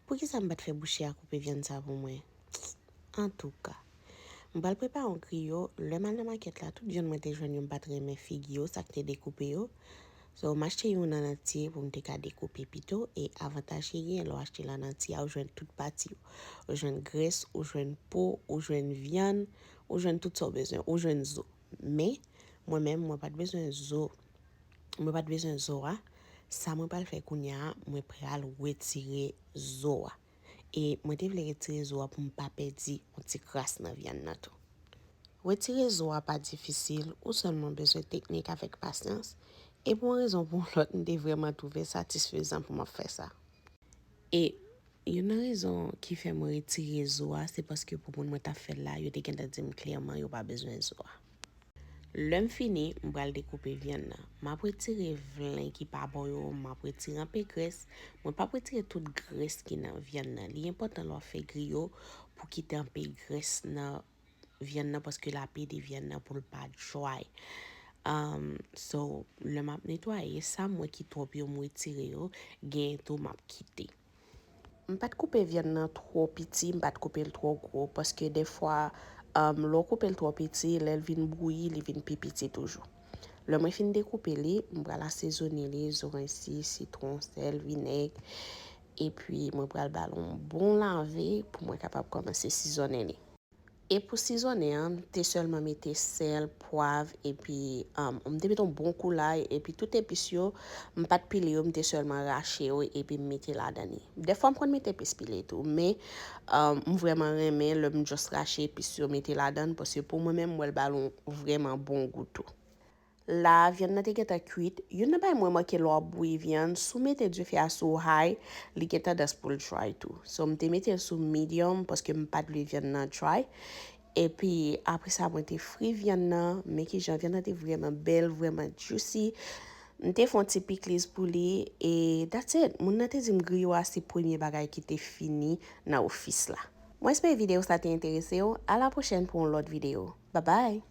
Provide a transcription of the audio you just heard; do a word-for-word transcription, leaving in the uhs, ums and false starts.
Poukisa m pa t fè bouchè a koupe vyann sa pou mwen? Antouka, m pral prepare yon griyo. Lè m al nan makèt la, tout vyann mwen te jwenn yo, m pa t renmen figi yo, sa k te dekoupe yo. So, m achte youn an antye pou m te ka dekoupe pito. E avantaj ki genyen lè w achte l an antye a, ou jwenn tout pati yo. Ou jwenn grès, ou jwenn po, ou jwenn vyann, ou jwenn tout sa w bezwen, ou jwenn zo. Men, mwen menm, mwen pa t bezwen zo. Mwen pa t bezwen zo a. Sa mwen pral fè kounye a, mwen pral retire zo a. E mwen te vle retire zo a pou m pa pèdi yon ti kras nan vyann nan tou. Retire zo a pa difisil, ou sèlman bezwen teknik avèk pasyans. E pou yon rezon pou yon lòt, m te vrèman twouve satisfezan pou m ap fè sa. E youn nan rezon ki fè mwen retire zo a, se paske pou moun mwen t ap fè l la, yo te gentan di m klèman yo pa bezwen zo a. Lè m fini, m pral dekoupe vyann nan. M ap retire vlen ki pa bon yo, m ap retire anpe grès. Mwen p ap retire tout grès ki nan vyann nan. Li enpòtan lè w ap fè griyo pou kite anpe grès nan vyann nan, paske l ap ede vyann nan pou l pa dry. Um, so, lè m ap netwaye, sa m wè ki twòp yo, m retire yo, genyen tou m ap kite. M pa t koupe vyann nan twò piti, m pa t koupe l twò gwo, paske dèfwa, um, lè w koupe l twò piti, lè l vin bouyi, li vin pi piti toujou. Lè mwen fin dekoupe li, m pral asezone li, zoranj si, sitwon, sèl, vinèg, epi mwen pral ba l yon bon lave pou mwen kapab kòmanse sizonnen li. E pou sizonnen an, m te sèlman mete sèl, pwav, epi, um, m te mete yon bon kou lay, epi tout epis yo, m pa t pile yo, m te sèlman rache yo, epi m mete ladan li. Dèfwa m konn mete epis pile tou, men, um, m vrèman renmen lè m just rache epis yo mete ladan l, paske pou mwen menm, m wè l ba l yon vrèman bon gou tou. La, vyann nan te gentan kwit. Youn nan bagay mwen remake lè w ap bouyi vyann, si w mete dife a sou high, li gen tandans pou l dry tou. So, m te mete l sou medium paske m pa t vle vyann nan dry. Epi, apre sa, mwen te fri vyann nan. Men kijan vyann nan te vrèman bèl, vrèman juicy. M te fè yon ti pikliz pou li. E that's it. Moun nan te di m griyo a se premye bagay ki te fini nan ofis la. Mwen espere videyo sa te enterese w. A la pwochèn pou yon lòt videyo. Babay!